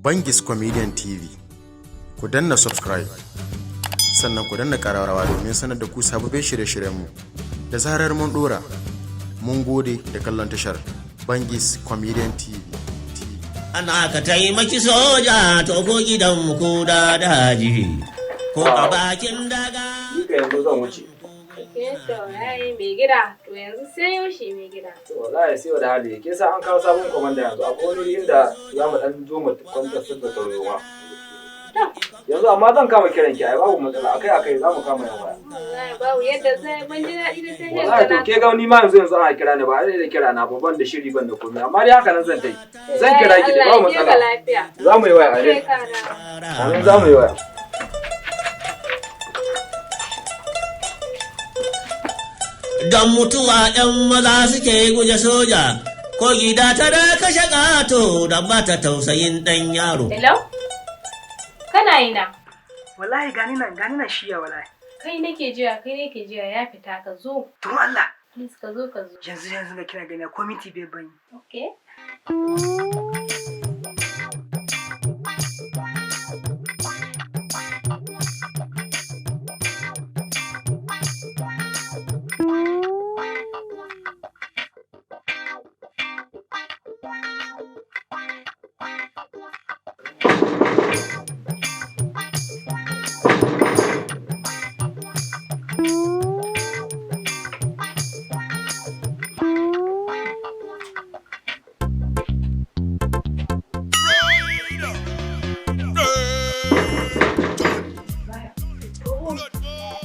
Bangis Comedian TV. Ku danna subscribe, sannan ku danna ƙararrawa domin sanar da ku sababbin shirye-shiryenmu. Da zarar mun ɗora, mun gode da kallon tashar Bangis Comedian TV. Ana ka taimaki soja to ko gidan ko da daji ko a bakin daga. Ni yanzu zan wuce. Okay, to yayi, mai gida. To yanzu sai yaushe, mai gida? To wallahi sai da hali. Kin san an kawo sabon komanda yanzu. Akwai wani wuri inda za mu dan zo mu kwantar da tarzoma. Yanzu amma zan kama kiran ki, ai babu matsala, akai akai za mu kama yan waya. Wallahi babu yadda zai ban ji daɗi da sai Wallahi to ke ga ni ma yanzu ana kira ni, ba ai da kira na ba, ban da shiri, ban da komai, amma dai haka nan zan tai. Zan kira ki da babu matsala. Lafiya. Za mu yi waya. Sai Amin. ka dawo. Amin, za mu yi waya. Don mutuwa ‘yan maza suke guje soja, ko gida ta da kashe ƙato da ba ta tausayin ɗan yaro. Hello? Kana ina? Wallahi gani nan, gani nan shiya wallahi. Kai nake jira, kai nake jira, ya fita, ka zo. Don Allah. Please, ka zo, ka zo. Yanzu yanzu ga kina gani ko minti 5 ban yi. Okay.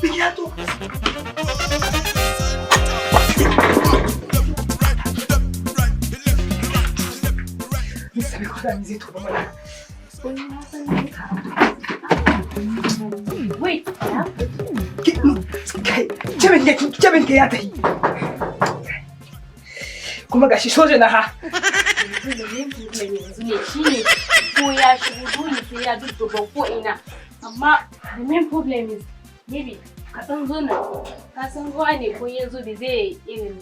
Biki to. Sabi ko da zai tuba mana. Wait, ya? Kai, cebin ke ya tahi. Kuma gashi soja na ha. Yanzu da main problem yanzu ne shine ko ya shigo dole sai ya dudduba ko ina. Amma the main problem is maybe ka ɗan zo nan. Ka san ruwa ne, ko ya zo bai zai irin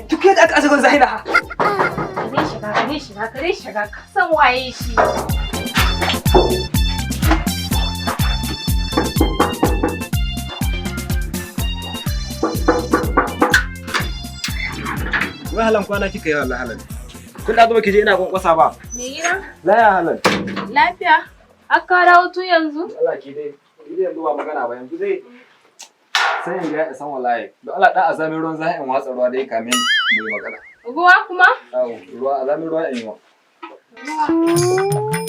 Duk yadda aka azagon zahina ha. Ka dai shiga, ka dai shiga, ka dai shiga, ka san waye shi. Wai halan kwana kika yi wallahi halan. Kun da zo ki je ina kwankwasa ba. Mai gida? Laya halan. Lafiya? Aka dawo tun yanzu? Allah ki dai. Ki dai yanzu ba magana ba yanzu dai. Sai in ga ya san wallahi. Don Allah da azamin ruwan zahin watsa ruwa dai kamin mu yi magana. Ruwa kuma? Awo, ruwa, azamin ruwa in yi wa. Ruwa.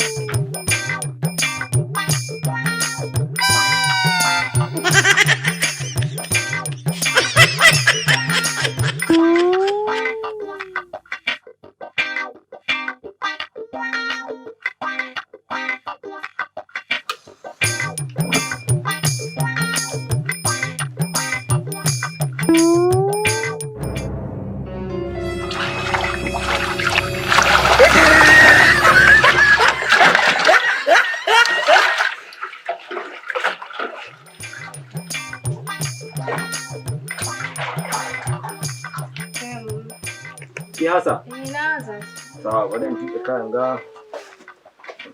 Ki hasa. Ina za Sawa, bari in tuɓe kayan ga.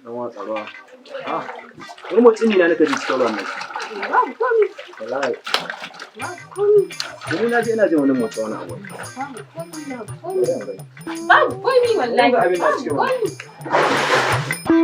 Dan watsa ruwa. Ah, wani motsi ne na nika ji cikin ruwan nan. Babu komi. Wallahi. Babu komi. Ni na je ina jin wani motsi, wani abu. Babu komi. Babu komi. Bari in gani. Babu komi wallahi. Yanzu abin na Babu cikin wani. komi.